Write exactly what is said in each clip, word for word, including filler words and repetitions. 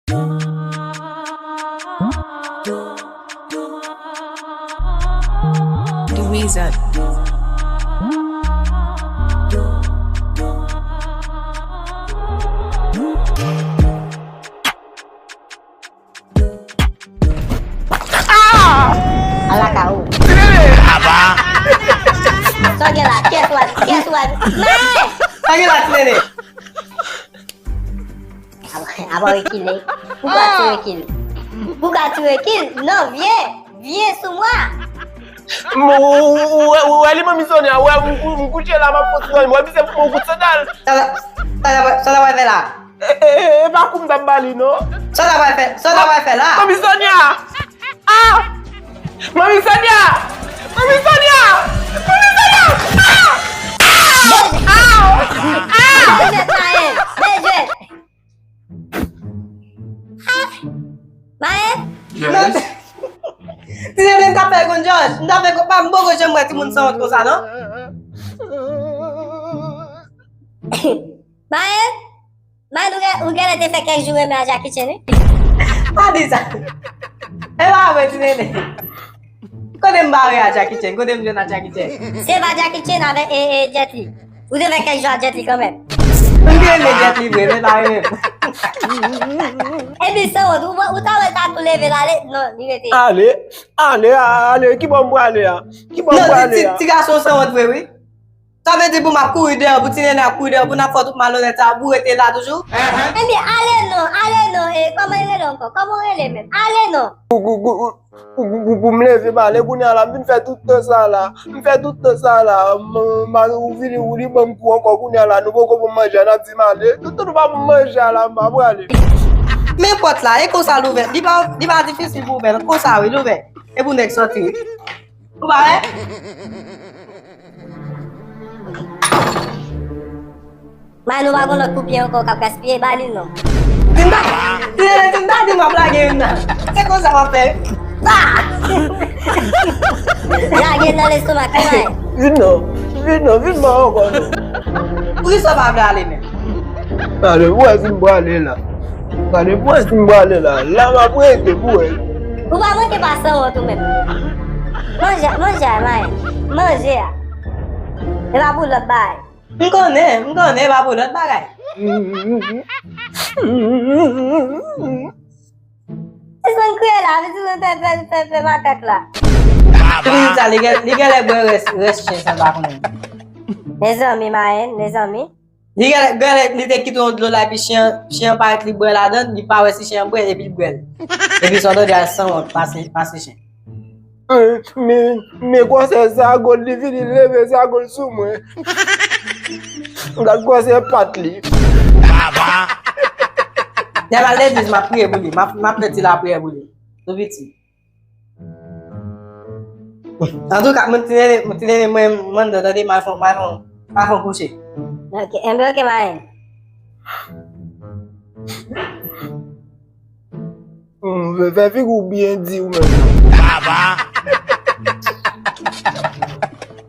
The Wizard. Ala ka ou. Aba. Sa w gen la, kès w a, kès w a. Men! Sa w gen la, Ti Nene? Aba, aba rekile. Ou ka ti rekil. Ou ka ti rekil. Non, vye. Vye sou mwa. M, ou, ou, ou, ou wè li, manmi Sonia, ou wè, m, m, m kouche la, m ap fè ti dòmi. Ou wè, misye pou m kout sandal. Sa la, sa la, sa la wè fè la? E, e, e, e pa kou m t ap ba li, non. Sa w ta pral fè, sa w ta pral fè la? Manmi Sonia! Ah! Manmi Sonia! Manmi Sonia! Manmi Sonia! Ah! Ah! Ah! Bèl jwèt, Mayen! Bèl jwèt! Ah! Mayen? Yes. Ti Nene, m t ap fè konn Jòj. M t ap fè konn, pa m poko janm wè timoun sanwont konsa, non. Mayen? Mayen, ou gen, ou genlè te fè kèk jou renmen a Jackie Chan, wi. Pa di sa. E pa vre, Ti Nene. Kote m bare a Jackie Chan? Kote m jwenn a Jackie Chan? Se pa Jackie Chan avèk, e, e, Jet Li. Ou te fè kèk jou a Jet Li kanmenm. M te renmen Jet Li vre, men pa renmen m. Epi sanwont, ou, ou ta wè l ta tou leve l ale? Non, li rete. Ale, ale, ale, ki bò m prale a? Ki bò m prale a? Non, ti, ti, ti gason sanwont vre, wi. Sa vle di pou m ap kouri deyò, pou Ti Nene ap kouri deyò, pou n ap fè tout malonèt sa, pou rete la toujou? Ebyen, ale non, ale non, e, kòman l rele ankò? Kòman w rele menm? Ale non! Pou, pou, pou, pou, pou, pou m leve m ale, kounye a la, m vin fè tout tan sa la. M fè tout tan sa la, m, m, ou vini, ou li ban m kou ankò, kounye a la, nou poko ban m manje a, n ap di m ale. Tout tan nou pa ban m manje a la, m pa prale. Men pòt la, e konsa l ouvè. Li pa, li pa difisil pou ouvè, konsa wi, l ouvè. E pou nèg sòti. Ou pa wè? May, nou pa gon lòt koupye ankò k ap gaspiye, ba li l non. Di m pa, di, di m pa di m ap lage youn nan. Se konsa w ap fè. Ah! Lage l nan lestomak li, May. Vin non, vin non, vin ban ankò non. Poukisa w pa vle ale menm? Gade pou wè si m prale la. Gade pou wè si m prale la. La m ap rete pou wè. Ou pa manke pa sanwont ou menm. Manje, manje a, May. Manje a. E pa pou lòt bagay. M konnen, m konnen, e pa pou lòt bagay. Sispann kriye la, sispann fè, fè, fè, fè makak la. Ti pitit sa, li gen, li genlè bwè rès, rès chen sa, m pa konnen. Mezanmi, Mayen, mezanmi. Li genlè, genlè, li te kite yon dlo la, epi chen, chen an parèt li bwè ladan, li pa wè si chen an bwè, epi l bwè l. Epi sa w tande a sanwont, pase, pase chen. Men, men gwosè zagol, li vini leve zagol sou mwen. Gad gwosè pat li. Lè m al legliz, m ap priye pou li. M ap, m ap fè ti lapriyè pou li. Tou piti. Antouka, mwen Ti Nene, mwen Ti Nene, mwen, mwen anndan, tande, m al fè, m al fè, m al fè kouche. Ok, enben ok, Mayen. Hmm, fè, fè figi w byen di ou menm non.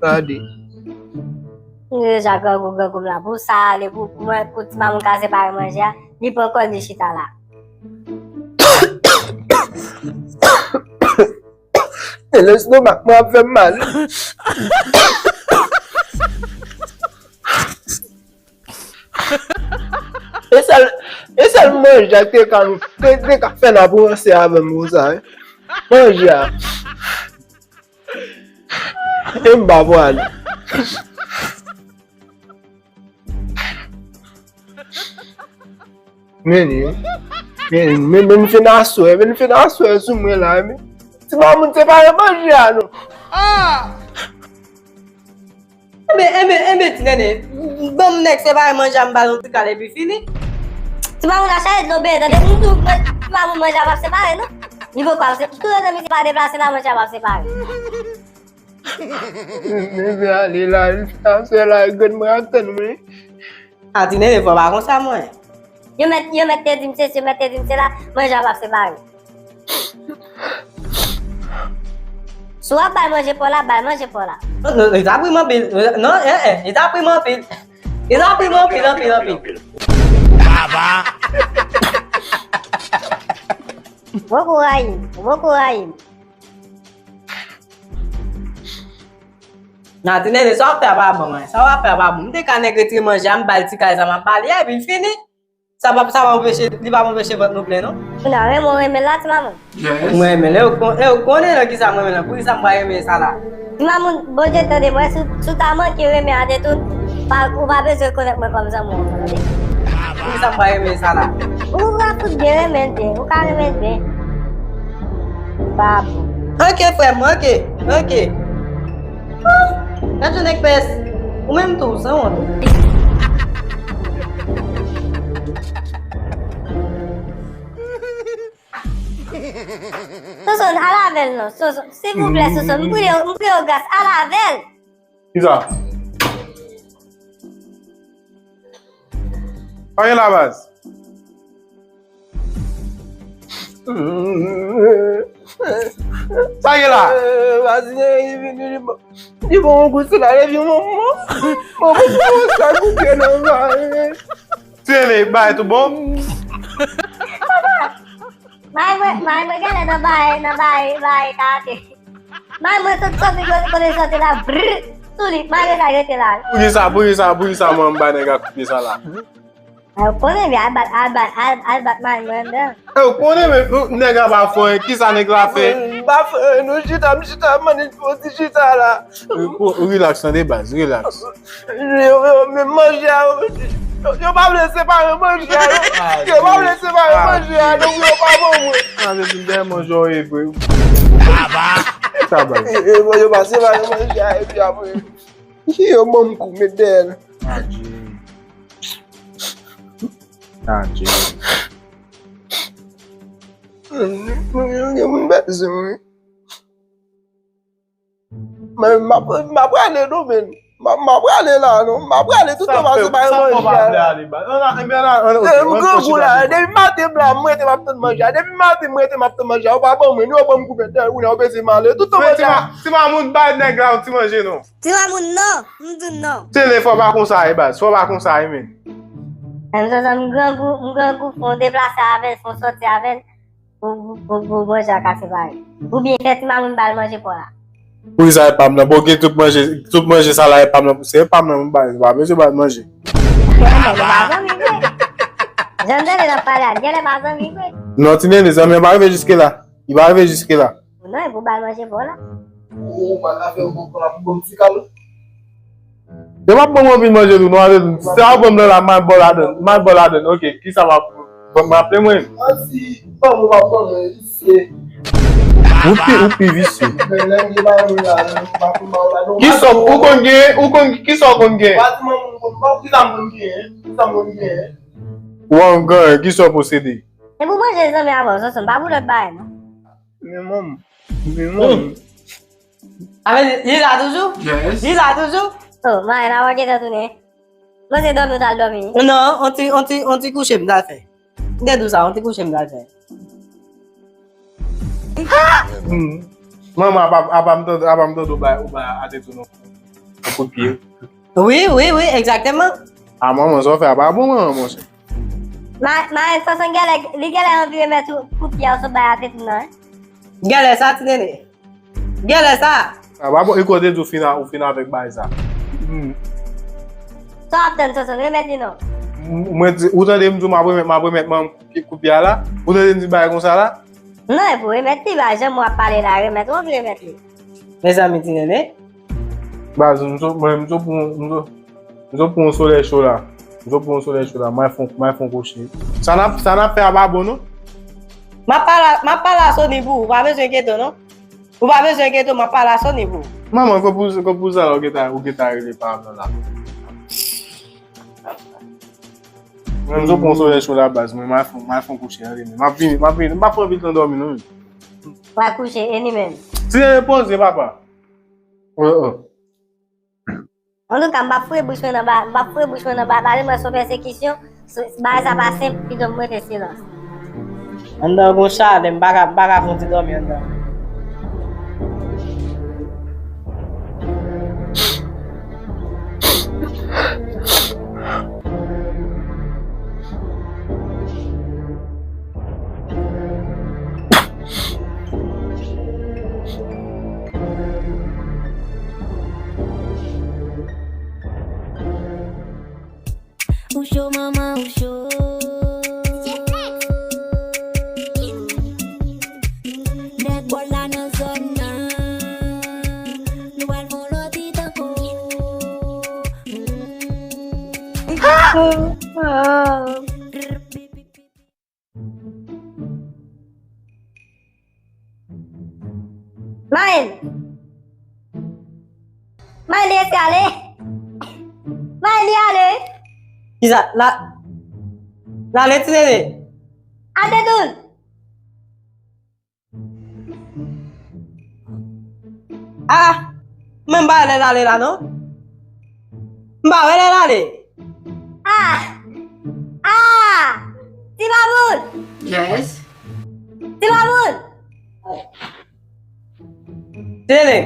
Gade. Li deja grangou, grangou m la. Pou sa ale, pou, pou mwen, pou ti mamoun ka separe manje a, li pran kò l, li chita la. E lestomak mwen ap fè m mal. E sèl, e sèl manje a ki te ka, te, te ka fè n ap ranse avè m konsa, wi. Manje a. E m pa pwale. Men, men, men, men fin aswè, men fin aswè sou mwen la, men. Ti mamoun separe manje a, non. Ah! Enben, enben, enben, Ti Nene, ban m nèg separe manje a, m ba l yon ti kal epi fini. Ti mamoun ap chache dlo beye, tande, m di w, ti mamoun manje a p ap separe, non. Li poko ap separe, toutan misye pa deplase la, manje a p ap separe. Misye ale la, aswè la, grann mwen ap tann mwen. A, Ti Nene, fò pa konsa, mwen. Yo mèt, yo mèt te di m sesi, yo mèt te di m sela, manje a p ap separe. Si w ap bay manje pa w la, bay manje pa w la. Non, non, li ta pri m anpil. Non, eh, eh, li ta pri m anpil. Li ta pri m anpil, anpil, anpil. Baba. Ou poko rayi m, ou poko rayi m. Nan, ti nene, sa w ap fè a pa bon, wi. Sa w ap fè a pa bon. M te ka nèg retire manje a, m ba l ti kal sa m ap ba li a, epi l fini. Sa p ap, sa p ap anpeche, li p ap anpeche vant nou plen, non. Ou nan renmen, ou renmen la, ti manman? Yes. Mwen renmen l, e ou kon-, e ou konnen nan kisa mwen renmen la. Poukisa m pa renmen sa la? Ti mamoun, Bondye tande mwen, si w, si w ta manke renmen a te tou, pa, ou pa bezwen rekonèt mwen kòm zanmi w ankò, tande? Poukisa m pa renmen sa la? Ou ka fout byen renmen l byen, ou ka renmen l byen. Pa bon. Oke, frè m, oke, oke. Gad yon nèg pès. Ou menm tou, sanwont. Sonson, al avè l non. Sonson, silvouplè, Sonson, m priye w, m priye w gras, al avè l. Kisa? Anyen la, baz. Sa ye la? Baz, li vin, li bon, li bon, yon kout sou la, li vin, bon, bon, bon, bon, bon, sa koupe nan vare. Tele, bay tou bon? May mwen, may mwen genlè nan bay, nan bay, bay kate. May mwen sot soti kote, kote soti la, brrr, sou li, may mwen sa rete la. Poukisa, poukisa, poukisa mwen m bay nèg a kout pye sa la? Ay, ou konnen byen, al bat, al bat, al, al bat may mwen anndan. Ay, ou konnen men, ou, nèg la pa fè anyen, kisa nèg la fè? M pa fè anyen, nou chita, m chita, m annik fè yon ti chita la. Ou, ou, ou relax tande baz, relax. Yo, yo, men manje a, yo, yo pa vle separe manje a, yo. Yo pa vle separe manje a, donk yo pa ban mwen. An, se tout dèyè manje w ye vre. Sa baz. Yo, yo pa separe manje a, epi apre, yo ban m kou, met dèyè l. Adje. Adje. Mwen, mwen, mwen, mwen, mwen, mwen, Mwen, m ap, m ap prale non, men. M ap, m ap prale la, non. M ap prale tout tan pase bay manje a. Eh, m grangou la. Depi maten m la, m rete m ap tann manje a. Depi maten m rete m ap tann manje a. Ou pa ban mwen, ni ou ban m koupèt, dèyè ou la, ou peze m ale. Tout tan manje a. Ti mamoun bay nèg la yon ti manje non. Ti mamoun non, m di w non. Tele fò pa konsa e baz, fò pa konsa e men. Menm jan m grangou, m grangou, fò w deplase avè l, fò w sòti avè l. Pou, pou, pou, pou manje a ka separe. Oubyen fè ti mamoun ba l manje pa w la. Poukisa e pa m nan? Bon, gen tout manje, tout manje sa la e pa m nan. Se e pa m nan m ba l, m pa bezwen ba l manje. Genlè nou pa zanmi vre. Jan m tande n ap pale a, genlè pa zanmi vre. Non, ti nene, zanmi an pa rive jiske la. Li pa rive jiske la. Non, e pou ba l manje pa w la. Ou pa ka fè yon konprann pou bon ti kal. Yo p ap ban m anvi manje tou non, ale, sa w ban m nan la, m al ba w ladann, m al ba w ladann, oke, kisa w ap, ban m raple mwen? Ansi, ban m, w ap ban mwen, visye. Ou pi, ou pi visye. Kisa w, ou konn gen, ou konn, kisa w konn gen? Ou an gang, kisa w posede? Se pou manje zanmi avè w, Sonson, pa pou lòt bagay non. Men manm, men manm. Avè di, li la toujou? Yes. Li la toujou? Oh, Mayen, avan gentan tounen. Mwen se dòmi ou t al dòmi. Non, on ti, on ti, on ti kouche m t al fè. M te di w sa, on ti kouche m t al fè. Hmm. Manman, apa, apa m tande, apa m tande ou bay, ou bay Atetou yon kout pye. Wi, wi, wi, egzakteman. A manman, sa w fè a pa bon, manman, monchè. Ma, Mayen, Sonson genlè, li genlè anvi remèt ou kout pye a w sot bay Atetou nan, wi. Genlè sa, ti nene. Genlè sa. Sa pa bon, e kote di w fin a, ou fin avèk bagay sa. Hmm. Sa w ap tann, Sonson, remèt li non. M-, mwen di, ou tande m di w m ap remèt, m ap remèt manman kout pye, kout pye a la? Ou tande m di bagay konsa la? Non, e pou remèt li, pa janm w ap pale la, remèt ou anvi remèt li. Mezanmi, ti nene. Baz, m sot, mwen, m sot pou, m sot, m sot pou yon solèy cho la. M sot pou yon solèy cho la. M al fon, m al fon kouche. Sa n ap, sa n ap fè a pa bon, non? M ap pale, m ap pale a Sony pou ou. Ou pa bezwen enkyete w, non. Ou pa bezwen enkyete w, m ap pale a Sony pou ou. Manman, konpouze, konpouze la, ou gentan, ou gentan rele pa m nan la. Mwen, m sot pou yon solèy cho la, baz. Mwen, m al fon, m al fon kouche, tande, men. M ap vini, m ap vini. M pa fè anvi tan dòmi, non, men. W al kouche, e li menm? Ti nene poze, papa. Oh, oh. Antouka, m p ap foure bouch mwen nan ba, m p ap foure bouch mwen nan ba, pale m wè se yon pèsekisyon, se, bagay sa pa senp, pito m rete silans. Anndan gon chalè, m pa ka, m pa ka fè yon ti dòmi anndan. Cho manman ou cho. Nèg bò la nan zòn nan. Nou pral fè yon lòt ti tango. Mayen! Mayen, li eske ale? Mayen, li ale? Kisa? La, l ale, ti nene? Ate doun! Ah! Mwen m pa wè lè l ale la, non. M pa wè lè l ale. Ah! Ah! Ti Mamoun! Yes? Ti Mamoun! Tele!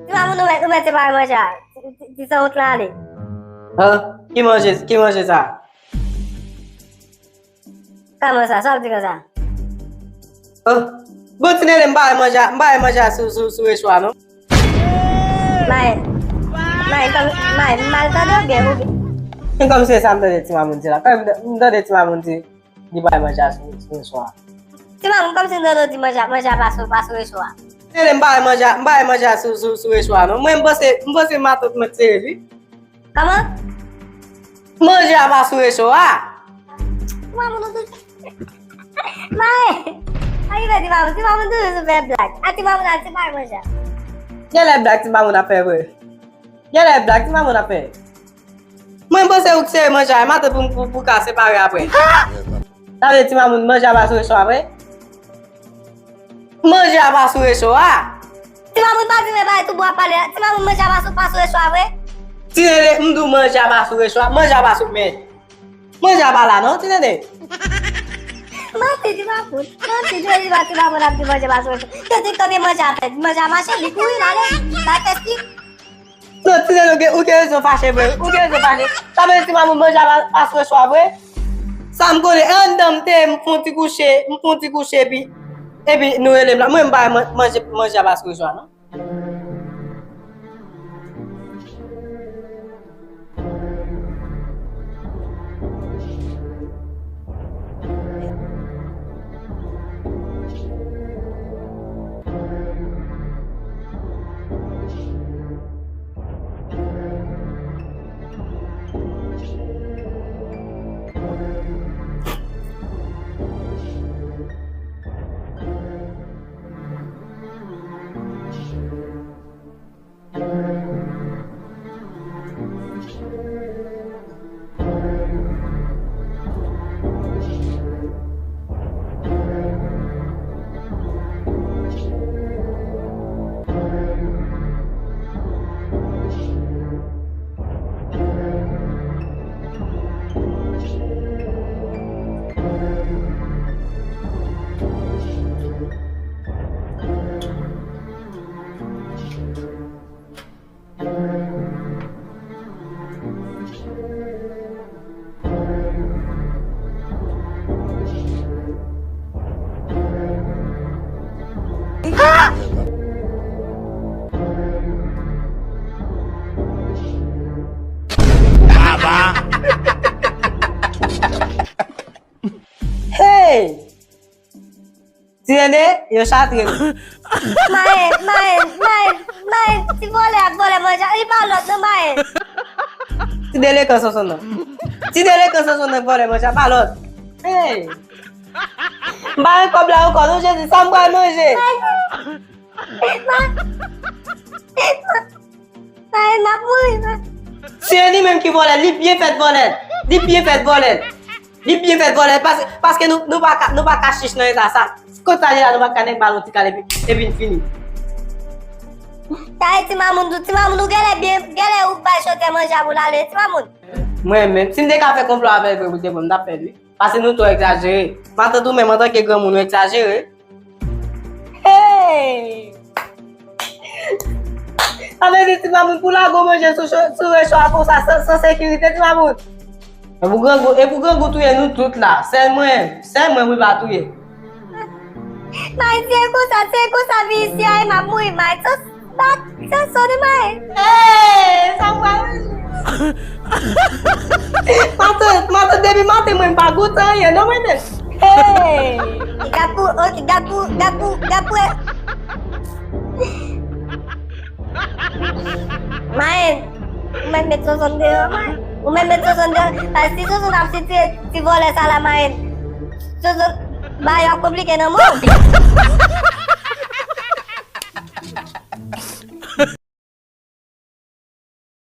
Ti Mamoun, ou mèt, ou mèt separe manje a. Ti, ti, ti sanwont lan ale. An? Ki manje, ki manje sa? Kòman sa? Sa w ap di konsa? Oh, bon, ti nene, m pa wè manje a, m pa wè manje a sou, sou, sou recho a, non. Mayen, Mayen, kòm, Mayen, m mal tande oubyen, oubyen? Men kòm se sa m tande ti Mamoun di la. Kòm m tande ti Mamoun di, li pa wè manje a sou, sou recho a. Ti Mamoun, kòm si m tande w di manje a, manje a pa sou, pa sou recho a. Ti nene, m pa wè manje a, m pa wè manje a sou, sou, sou recho a, non. Mwen, m panse, m panse matant mwen te ri. Kòman? Manje a pa sou recho a. Ti Mamoun, ou tou. Mayen! A ki fè ti Mamoun? Ti Mamoun toujou sou fè blag. A ti Mamoun al separe manje a. Genlè blag ti Mamoun ap fè vre. Genlè blag ti Mamoun ap fè. Mwen panse ou k sere manje a, matant pou, pou, pou ka separe apre. Sa vle di ti Mamoun manje a pa sou recho a vre? Manje a pa sou recho a. Ti Mamoun pa di men bagay tou bon ap pale. Ti Mamoun manje a pa sou, pa sou recho a vre? Ti nene, m di w manje a pa sou recho a. Manje a pa sou, men. Manje a pa la non, ti nene. Manti, ti Mamoun. Manti, ti nene, ti Mamoun ap di manje a pa sou recho. Yo di konbyen manje a fè? Manje a mache, li kouri, l ale. L al fè sik. Non, ti nene, ou gen, ou gen rezon fache vre. Ou gen rezon fache. Sa vle di ti Mamoun manje a pa, pa sou recho a vre? Sa m konnen, anndan m te, m fon ti kouche, m fon ti kouche, epi, epi nou rele m la. Mwen, m pa man-, manje, manje a pa sou recho a, non. Hey! Ti nene, yo chatre nou. Mayen, Mayen, Mayen, Mayen, ti vòlè ak vòlè manje, li pa lòt non, Mayen. Ti delenkan Sonsonn nan. Ti delenkan Sonsonn nan k vòlè manje, pa lòt. Hey! M pa gen kòb la ankò non, Jezi, sa m pral manje? Mayen, Mayen, Mayen, m ap mouri, Mayen. Se li menm ki vòlè, li byen fèt vòlè. Li byen fèt vòlè. Li byen fèt vòlè, paske, paske nou, nou pa ka, nou pa ka chich nan eta sa. Kot sa ye la, nou pa ka nèk ba l yon ti kal epi, epi n fini. Sa e ti Mamoun tou, ti Mamoun ou genlè byen, genlè ou bay chotè manje a pou l ale, ti Mamoun. Mwen menm, si m te ka fè konplo avè l vre pou l te bon, m t ap fè l wi. Paske nou twò egzajere. Matant ou menm antanke granmoun ou egzajere. Hey! Sa vle di ti Mamoun pou lage w manje sou cho-, sou recho a konsa san, san sekirite ti Mamoun. E pou grangou, e pou grangou touye nou tout la. Sèl mwen, sèl mwen wi pa touye. May, se konsa, se konsa vi isi a, e m ap mouri, May. Sa, sa, sa sòti, May. Hey! Sa m pral manje. Matant, matant, depi maten mwen m pa goute anyen non mwen menm. Hey! Gapou, ok, gapou, gapou, gapou. Mayen, ou menm met Sonson deyò, Mayen. Ou menm met Sonson deyò. Paske si Sonson ap sitye ti vòlè sa la, Mayen, Sonson, bagay yo ap konplike nan mwen.